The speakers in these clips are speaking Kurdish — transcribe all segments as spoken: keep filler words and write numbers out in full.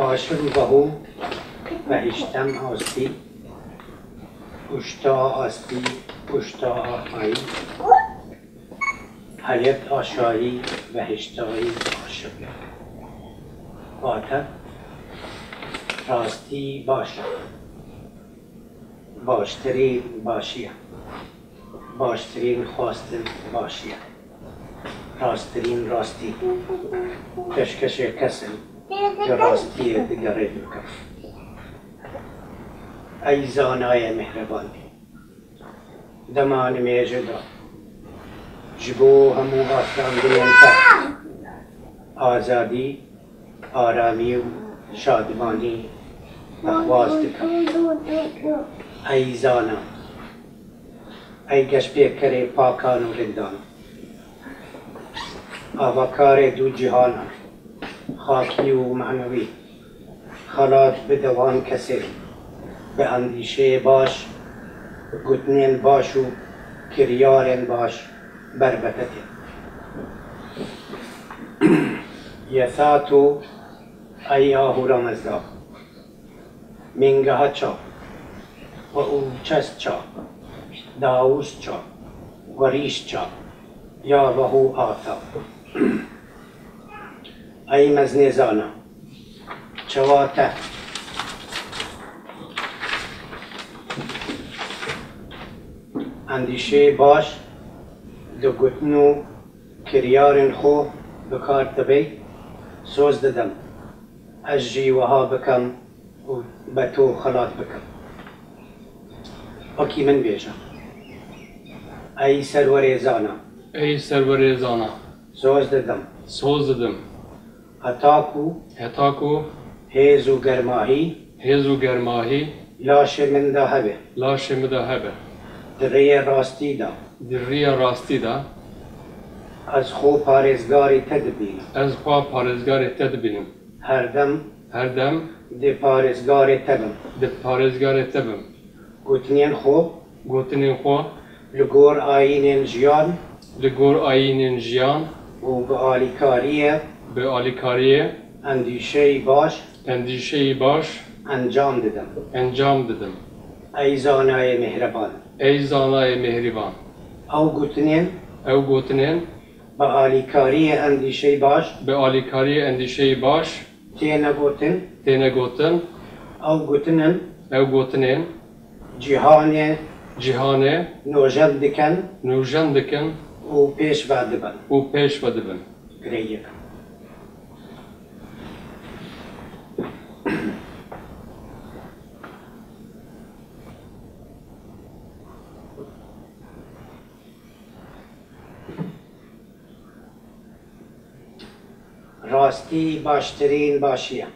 Aşim veho behiştem astî, uşta astî, uşta axayî, heyet aşayî, behiştayî aşim. Vate, rastî baş e. Baştirîn başî ye. Baştirîn xwestin başî ye. Rasttirîn rastî. Pêşkêşê kes in, ji rastiyê digerê dikim. Ey zanayê mihriban, dema nimêjê de ji bo hemû afirandinên te azadî, aramî û şadimanî pexwaz dikim. Ey zana, ey geşpêkerê pakan û rindan, avakarê du cîhanan, xakî û manewî, xelat bide wan kesên bi endîşeyê baş, gotinên baş û kiryarên baş ber ve te tê. Yesa to ey Ahûra Mezda. Mingeha ça, we û çes ça, dawûs ça, werîş ça, ya veho ata. Ey mezinê zana, çawa te endîşeyê baş di gotin û kiryarên xwe bi kar tibey, soz didim. Ez jî wiha bikim û be to xelat bikim. Wekî min bêje. Ey serwerê zana. Ey serwerê zana. Soz didim. Soz didim. Heta ku. Heta ku. Hêz û germahî. Hêz û germahî. Laşê min de hebe. Laşê min de hebe. Di rêyê rastî de. Di rêya rastî de. Ez xwe parêzgarê te dibînim. Ez xwe parêzgarê te dibînim. Her dem. Her dem. Di parêzgarê te bim. Di parêzgarê te bim. Gotinên xwe. Gotinên xwe. Li gor ayînên jiyan. Li gor ayînên jiyan. Û bi alîkariyê. Bi alîkariyê. Endîşeyî baş. Endîşeyî baş. Encam didim. Encam didim. Ey zanayê mihriban. Ey zanayê mihriban. Ew gotinên. Ew gotinên. Bi alîkariyê endîşeyî baş. Bi alîkariyê endîşeyî baş. Têne gotin. Têne gotin. Ew gotinên. Ew gotinên. Cîhanê. Cîhanê. Nûjen dikin. Nûjen dikin. Û pêş ve dibin. Û pêş ve dibin. Girê yek. Rastî baştirîn başî ye.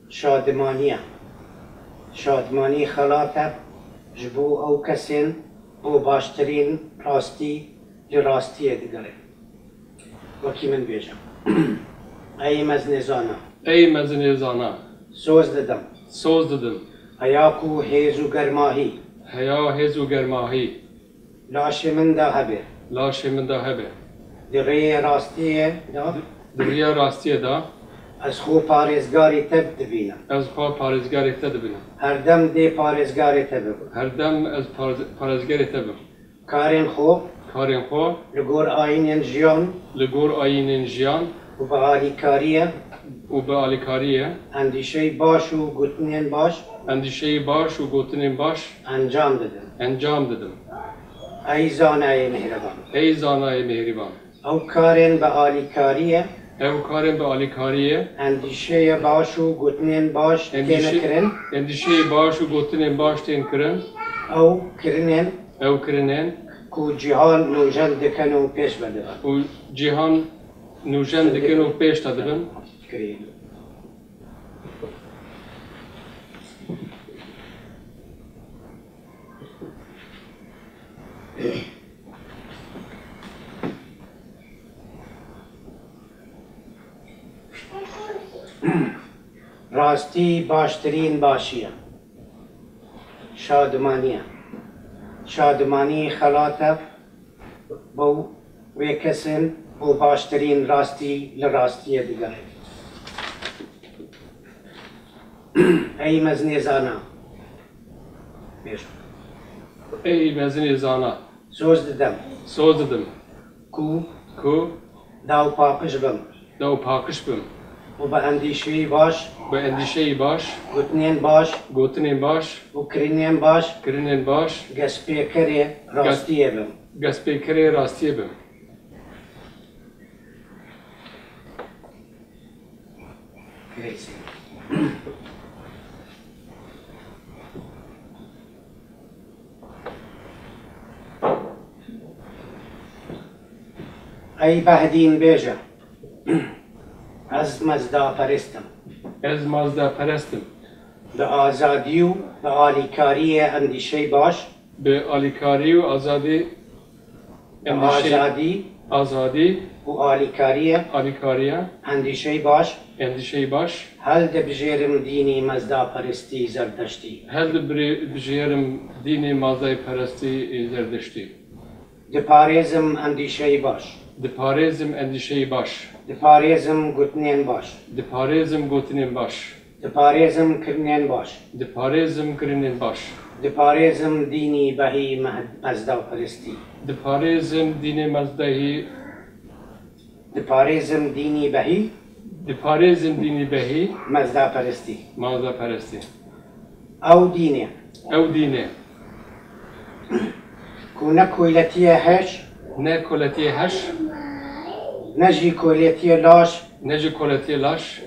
Şadimanî ye. Şadimanî xelat e ji bo ew kesên bo baştirîn rastî li rastiyê digere. Wekî min bêje. Ey mezinê zana. Ey mezinê zana. Soz didim. Soz didim. Heya ku hêz û germahî. Heya hêz û germahî. Laşê min de hebe. Laşê min de hebe. Di rêyê rastiyê de. Di rêya rastiyê de. Ez xwe parêzgarê te dibînim. Ez xwe parêzgarê te dibînim. Her dem dê parêzgarê te bibim. Her dem ez parêz-, parêzgarê te bim. Karên xwe. Karên xwe. Li gor ayînên jiyan. Li gor ayînên jiyan. Û bi alîkariyê. Û bi alîkariyê. Endîşeyî baş û gotinên baş. Endîşeyî baş û gotinên baş. Encam didim. Encam didim. Ey zanayê mihriban. Ey zanayê mihriban. Ew karên bi alîkariyê. Ew karên bi alîkariyê. Endîşeyê baş û gotinên baş têne Endîşe-, kirin. Endîşeyê baş û gotinên baş tên kirin. Ew kirinên. Ew kirinên. Ku cîhan nûjen dikin û pêş ve dibin. Ku cîhan nûjen dikin û pêş de dibin. Kirî. Rastî baştirîn başî ye. Şadimanî ye. Şadimanî xelat e bo wê kesên bo baştirîn rastî li rastiyê digere. Ey mezinê zana. Bêje. Ey mezinê zana. Soz didim. Soz didim. Ku. Ku. Dawpaqij bim. Dawpaqij bim. Û bi endîşeyî baş. Bi endîşeyî baş. Gotinên baş. Gotinên baş. Û kirinên baş. Kirinên baş. Gestpêkerê rastiyê bim. Gestpêkerê rastiyê bim. Ey Behdîn bêje, ez mezdaperest im. Ez mezdaperest im. Bi azadî û bi alîkariyê endîşeyî baş. Bi alîkarî û azadî, Bi endîşeyî, azadî azadî, û alîkariyê, alîkariye, endîşeyî baş, endîşeyî baş, hildibijêrim dînî mezdaperestî zerdeştî. Hildibijêrim dînê mazdayî perestî zerdeştî. Diparêzim endîşeyî baş. Diparêzim endîşeyî baş. Diparêzim gotinên baş. Diparêzim gotinên baş. Diparêzim kirinên baş. Diparêzim kirinên baş. Diparêzim dînî behî meh-, mezdaperestî. Diparêzim dînê mezdehî. Diparêzim dînî behî. Diparêzim dînî behî. Mezdaperestî. Mezdaperestî. Ew dînê. Ew dînê. Ku ne koletiyê heş. Ne koletiyê heş. Ne jî koletiyê laş. Ne jî koletiyê laş.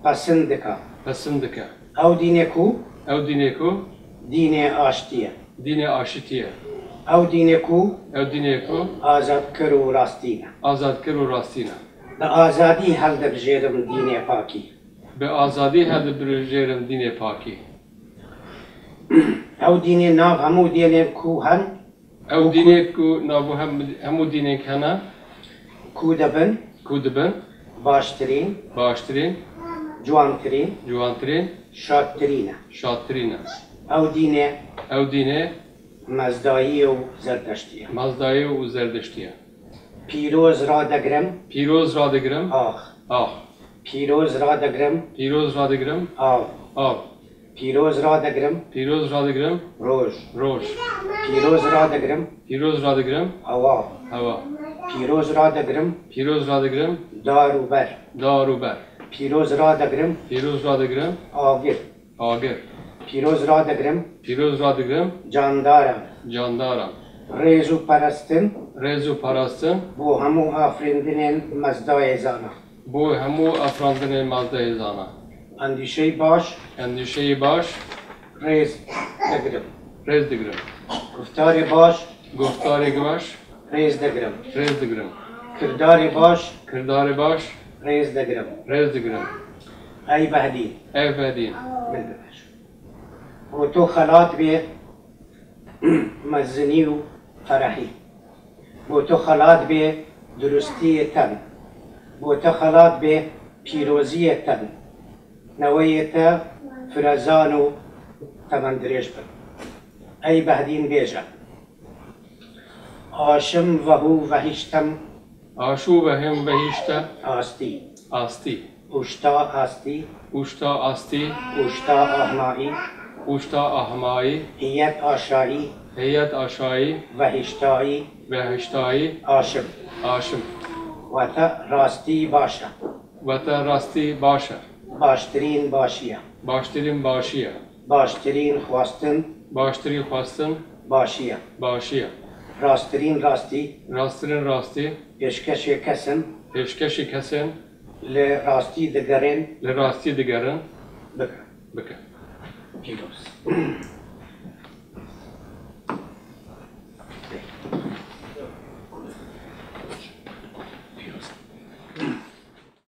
Pesin dike. Pesin dike. Ew dînê ku. Ew dînê ku. Dînê aştî ye. Dînê aşitî ye. Ew dînê ku. Ew dînê ku. Azadkir û rastî ne. Azadkir û rastî ne. Bi azadî hildibijêrim dînê pakî. Bi azadî hildibijêrim dînê pakî. Ew dînê nav hemû dînên ku hen. Ew dînê ku nav hem-, hemû dînên hene. Ku dibin. Ku dibin. Baştirîn. Baştirîn. Ciwantirîn. Ciwantirîn. Şadtirîn e. Şadtirîn e. Ew dînê. Ew dînê. Mezdayî û zerdeştî ye. Mezdayî û zerdeştî ye. Pîroz radigrim. Pîroz radigrim. Ax. Ax. Pîroz radigrim. Pîroz radigrim. Av. Av. Pîroz radigrim. Pîroz radigrim. Roj. Roj. Pîroz radigrim. Pîroz radigrim. Hewa. Hewa. Pîroz radigrim. Pîroz radigrim. Dar û ber. Dar û ber. Pîroz radigrim. Pîroz radigrim. Agir. Agir. Pîroz radigrim. Pîroz radigrim. Candaran. Candaran. Rêz û parastin. Rêz û parastin. Bo hemû afirandinên mezdayê zana. Bo hemû afirandinên mezdayê zana. Endîşeyî baş. Endîşeyî baş. Rêz digirim. Rêz digirim. Guftarê baş. Guftarê baş. Rêz digirim. Rêz digirim. Kirdarê baş. Kirdarê baş. Rêz digirim. Rêz digirim. Ey Behdîn. Ey Behdîn. Min bibêj. Bo to xelat bê mezinî û ferehî. Bo to xelat bê durustiyê ten. Bo to xelat bê pîroziyê ten. Neweyê te firezan û temendirêj bin. Ey Behdîn bêje. Aşim vehû vehiştem. Aşû vehim vehişte. Astî. Astî. Uşta astî. Uşta astî. Uşta ahmayî. Uşta ahmayî. Hiyet aşayî. Heyet aşayî. Vehiştayî. Vehiştayî. Aşim. Aşim. Wete rastî baş e. Wete rastî baş e. Baştirîn başî ye. Baştirîn başî ye. Baştirîn xwestin. Baştirîn xwestin. Başî ye. Başî ye. Rastirîn rastî. Rastirîn rastî. Pêşkêşê kes in. Pêşkêşê kes in. Li rastî digerin. Li rastî digerin. Bike. Bike. Pîroz.